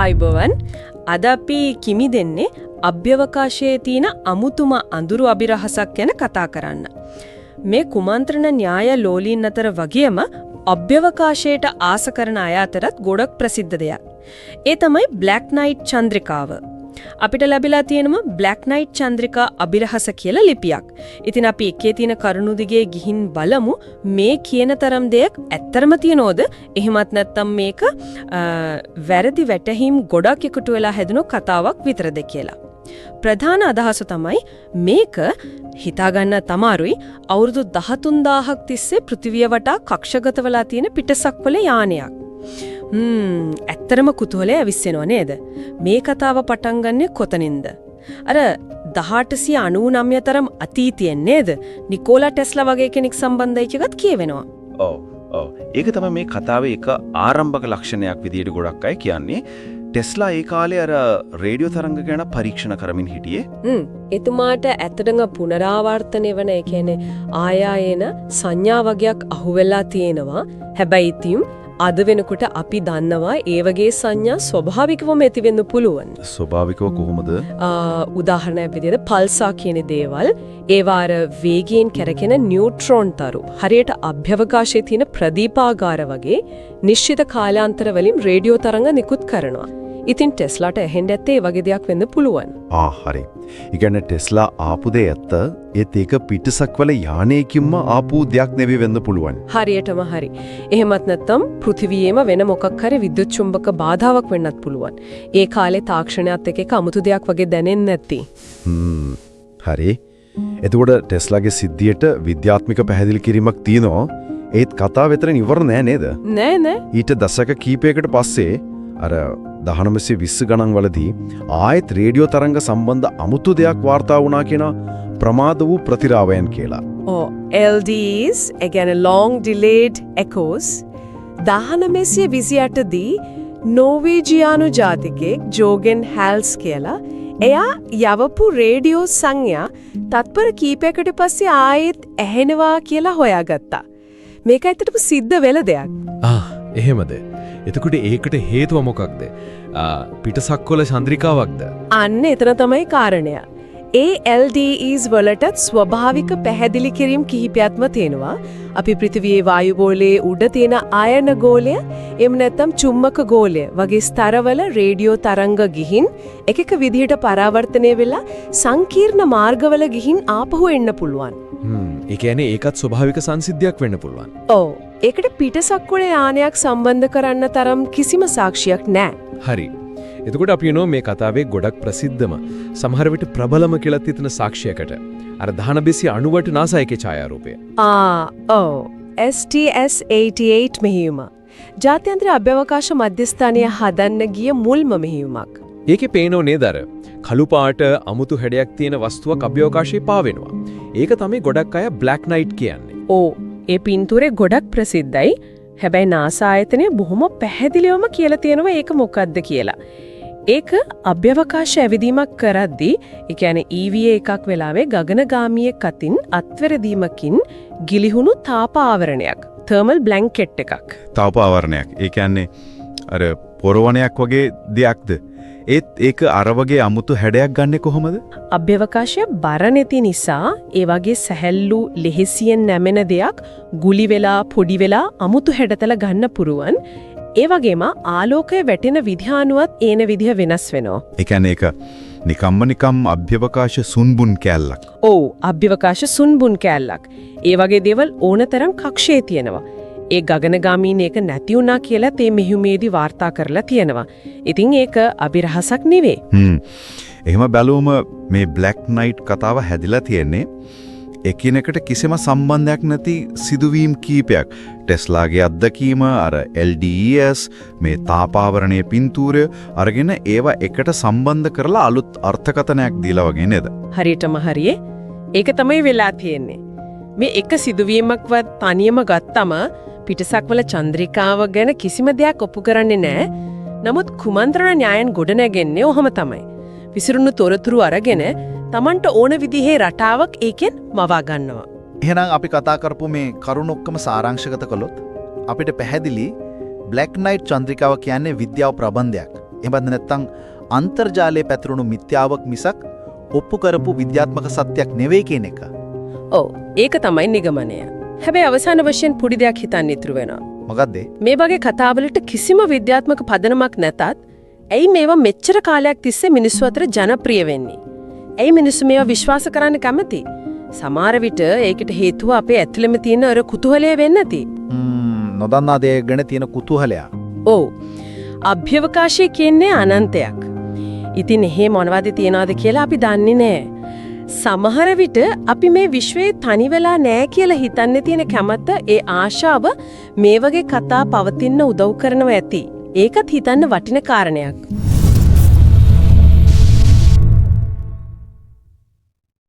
ආයුබෝවන්. අද අපි කිමි දෙන්නේ අභ්‍යවකාශයේ තියෙන අමුතුම අඳුරු අභිරහසක් ගැන කතා කරන්න. මේ කුමන්ත්‍රණ න්‍යාය ලෝලීන් අතර වගේම අභ්‍යවකාශයට ආස කරන අය අතරත් ගොඩක් ප්‍රසිද්ධ දෙයක්. ඒ තමයි බ්ලැක් නයිට් චන්ද්‍රිකාව. අපිට ලැබිලා තියෙනම බ්ලැක් නයිට් චන්ද්‍රිකා අභිරහස කියලා ලිපියක්. ඉතින් අපි එකේ තියෙන කරුණු දිගේ ගිහින් බලමු මේ කියන තරම් දෙයක් ඇත්තටම තියනෝද? එහෙමත් නැත්නම් මේක වැරදි වැටහීම් ගොඩක් එකතු වෙලා හැදුණු කතාවක් විතරද කියලා. ප්‍රධාන අදහස තමයි මේක හිතා ගන්න අමාරුයි, අවුරුදු 13,000ක් තිස්සේ පෘථිවිය වටා කක්ෂගත වෙලා තියෙන පිටසක්වල යානයක්. ඇත්තටම කුතුහලය ඇවිස්සෙනව නේද? මේ කතාව පටන් ගන්නෙ කොතනින්ද? අර 1899 තරම් අතීතයෙන් නේද? නිකෝලා ටෙස්ලා වගේ කෙනෙක් සම්බන්ධයි කියලාත් කියවෙනවා. ඔව්. ඒක තමයි මේ කතාවේ එක ආරම්භක ලක්ෂණයක් විදියට ගොඩක් අය කියන්නේ. ටෙස්ලා ඒ කාලේ අර රේඩියෝ තරංග ගැන පරීක්ෂණ කරමින් හිටියේ. එතුමාට ඇත්තටම පුනරාවර්තනය වෙන, ඒ කියන්නේ ආයායන සංඥා වගයක් අහුවෙලා තියෙනවා. හැබැයි ඉතින් අද වෙනකොට අපි දන්නවා ඒ වගේ සංඥා ස්වභාවිකවම ඇති වෙන්න පුළුවන්. ස්වභාවිකව කොහොමද? උදාහරණයක් විදිහට පල්සා කියන දේවල්, ඒවා අර වේගයෙන් කැරකෙන නියුට්‍රෝන් තරු හරියට අභ්‍යවකාශයේ තියෙන ප්‍රදීපාගාර වගේ නිශ්චිත කාලාන්තර වලින් රේඩියෝ තරංග නිකුත් කරනවා. ඉතින් ටෙස්ලාට ඇහෙන්න ඇත්තේ ඒ වගේ දෙයක් වෙන්න පුළුවන්. ආ හරි. ඒ කියන්නේ ටෙස්ලා ආපු දේ ඇත්ත. ඒත් ඒක පිටසක්වල යානයකින්ම ආපු දෙයක් නෙවෙයි වෙන්න පුළුවන්. හරියටම හරි. එහෙමත් නැත්නම් පෘථිවියේම වෙන මොකක් හරි විද්‍යුත් චුම්බක බාධාවක් වෙන්නත් පුළුවන්. ඒ කාලේ තාක්ෂණයත් එක්ක ඒක අමුතු දෙයක් වගේ දැනෙන්නේ නැති. හරි. එතකොට ටෙස්ලාගේ සිද්ධියට විද්‍යාත්මක පැහැදිලි කිරීමක් තියෙනවා. ඒත් කතාව එතනින් ඉවර නෑ නේද? නෑ නෑ. ඊට දශක කීපයකට පස්සේ අර 1920 ගණන් වලදී ආයෙත් රේඩියෝ තරංග සම්බන්ධ අමුතු දෙයක් වාර්තා වුණා කියන ප්‍රමාද වූ ප්‍රතිරාවයන් කියලා. ඔව්, LDEs, ඒ කියන්නේ long delayed echoes. 1928 දී නෝවේජියානු ජාතිකයෙක් ජෝගෙන් හැල්ස් කියලා එයා යවපු රේඩියෝ සංඥා තත්පර කීපයකට පස්සේ ආයෙත් ඇහෙනවා කියලා හොයාගත්තා. මේක ඇත්තටම සිද්ධ වෙල දෙයක්. ආ, එහෙමද? එතකොට ඒකට හේතුව මොකක්ද? පිටසක්වල චන්ද්‍රිකාවක්ද? අන්න එතන තමයි කාරණය. ඒ LDEs වලටත් ස්වභාවික පැහැදිලි කිරීම් කිහිපයක්ම තියෙනවා. අපි පෘථිවියේ වායු ගෝලයේ උඩ තියෙන අයන ගෝලය, එහෙම නැත්නම් චුම්මක ගෝලය වගේ ස්තරවල රේඩියෝ තරංග ගිහින් එක එක විදිහට පරාවර්තනය වෙලා සංකීර්ණ මාර්ගවල ගිහින් ආපහු එන්න පුළුවන්. ඒ කියන්නේ ඒකත් ස්වභාවික සංසිද්ධියක් වෙන්න පුළුවන්. ඔව්. ඒකට පිටසක්වල යානයක් සම්බන්ධ කරන්න තරම් කිසිම සාක්ෂියක් නැහැ. හරි. එතකොට අපි එනවා මේ කතාවේ ගොඩක් ප්‍රසිද්ධම, සමහර විට ප්‍රබලම කියලාත් හිතන සාක්ෂියකට. අර 1998 NASA එකේ ඡායාරූපය. ආ ඔව්, STS-88 මෙහෙයුම. ජාත්‍යන්තර අභ්‍යවකාශ මධ්‍යස්ථානය හදන්න ගිය මුල්ම මෙහෙයුමක්. ඒකේ පේනෝ නේද අර කළු පාට අමුතු හැඩයක් තියෙන වස්තුවක් අභ්‍යවකාශයේ පාවෙනවා. ඒක තමයි ගොඩක් අය බ්ලැක් නයිට් කියන්නේ. ඔව්, ඒ පින්තූරේ ගොඩක් ප්‍රසිද්ධයි. හැබැයි NASA ආයතනය බොහොම පැහැදිලිවම කියලා තියෙනවා ඒක මොකද්ද කියලා. ඒක අභ්‍යවකාශ ඇවිදීමක් කරද්දී, ඒ කියන්නේ EVA එකක් වෙලාවේ ගගනගාමියෙක් අතින් අත්වැරදීමකින් ගිලිහුණු තාප ආවරණයක්. තර්මල් බ්ලැන්කට් එකක්. තාප ආවරණයක්. ඒ කියන්නේ අර පොරවණයක් වගේ දෙයක්ද? ඒත් ඒක අර වගේ අමුතු හැඩයක් ගන්නෙ කොහොමද? අභ්‍යවකාශය බර නැති නිසා ඒ වගේ සැහැල්ලු ලෙහෙසියෙන් නැමෙන දෙයක් ගුලි වෙලා පොඩි වෙලා අමුතු හැඩතල ගන්න පුරුවන්. ඒ වගේම ආලෝකය වැටෙන විදිහ අනුවත් ඒන විදිහ වෙනස් වෙනවා. ඒ කියන්නේ ඒක නිකම්ම නිකම් අභ්‍යවකාශ සුන්බුන් කෑල්ලක්. ඔව්, අභ්‍යවකාශ සුන්බුන් කෑල්ලක්. ඒ වගේ දේවල් ඕනතරම් කක්ෂයේ තියෙනවා. ඒ ගගනගාමීන් ඒක නැති වුණා කියලා තේ මෙහෙයුමේදී වාර්තා කරලා තියෙනවා. ඉතින් ඒක අභිරහසක් නෙවෙයි. එහෙම බැලුවම මේ බ්ලැක් නයිට් කතාව හැදිලා තියෙන්නේ එකිනෙකට කිසිම සම්බන්ධයක් නැති සිදුවීම් කීපයක්. ටෙස්ලාගේ අත්දැකීම, අර LDES, මේ තාපාවරණයේ පින්තූරය අරගෙන ඒවා එකට සම්බන්ධ කරලා අලුත් අර්ථකථනයක් දීලා වගේ නේද? හරියටම හරියේ. ඒක තමයි වෙලා තියෙන්නේ. මේ එක සිදුවීමක්වත් තනියම ගත්තම පිටසක්වල චන්ද්‍රිකාව ගැන කිසිම දෙයක් ඔප්පු කරන්නේ නැහැ. නමුත් කුමන්ත්‍රණ න්‍යායන් ගොඩනැගෙන්නේ ඔහොම තමයි. විසිරුණු තොරතුරු අරගෙන තමන්ට ඕන විදිහේ රටාවක් ඒකෙන් මවා ගන්නවා. එහෙනම් අපි කතා කරපු මේ කරුණු ඔක්කොම සාරාංශගත කළොත් අපිට පැහැදිලි බ්ලැක් නයිට් චන්ද්‍රිකාව කියන්නේ විද්‍යාව ප්‍රබන්ධයක්. එහෙමත් නැත්නම් අන්තර්ජාලයේ පැතිරුණු මිත්‍යාවක් මිසක් ඔප්පු කරපු විද්‍යාත්මක සත්‍යයක් නෙවෙයි කියන එක. ඔව්, ඒක තමයි නිගමනය. හැබැයි අවසාන වශයෙන් පොඩි දෙයක් හිතන්න ඉතුරු වෙනවා. මොකද්ද ඒ? මේ වගේ කතාවලට කිසිම විද්‍යාත්මක පදනමක් නැතත් ඇයි මේවා මෙච්චර කාලයක් තිස්සේ මිනිස්සු අතර ජනප්‍රිය වෙන්නේ? ඇයි මිනිස්සු මේවා විශ්වාස කරන්න කැමති? සමහර විට ඒකට හේතුව අපේ ඇතුළෙම තියෙන අර කුතුහලය වෙන්න ඇති. නොදන්නා දේ ගැන තියෙන කුතුහලය. ඔව්. අභ්‍යවකාශය කියන්නේ අනන්තයක්. ඉතින් එහෙ මොනවද තියනවද කියලා අපි දන්නේ නෑ. සමහර විට අපි මේ විශ්වයේ තනි වෙලා නෑ කියලා හිතන්න තියෙන කැමැත්ත, ඒ ආශාව මේ වගේ කතා පවතින්න උදව් කරනවා ඇති. ඒකත් හිතන්න වටින කාරණයක්.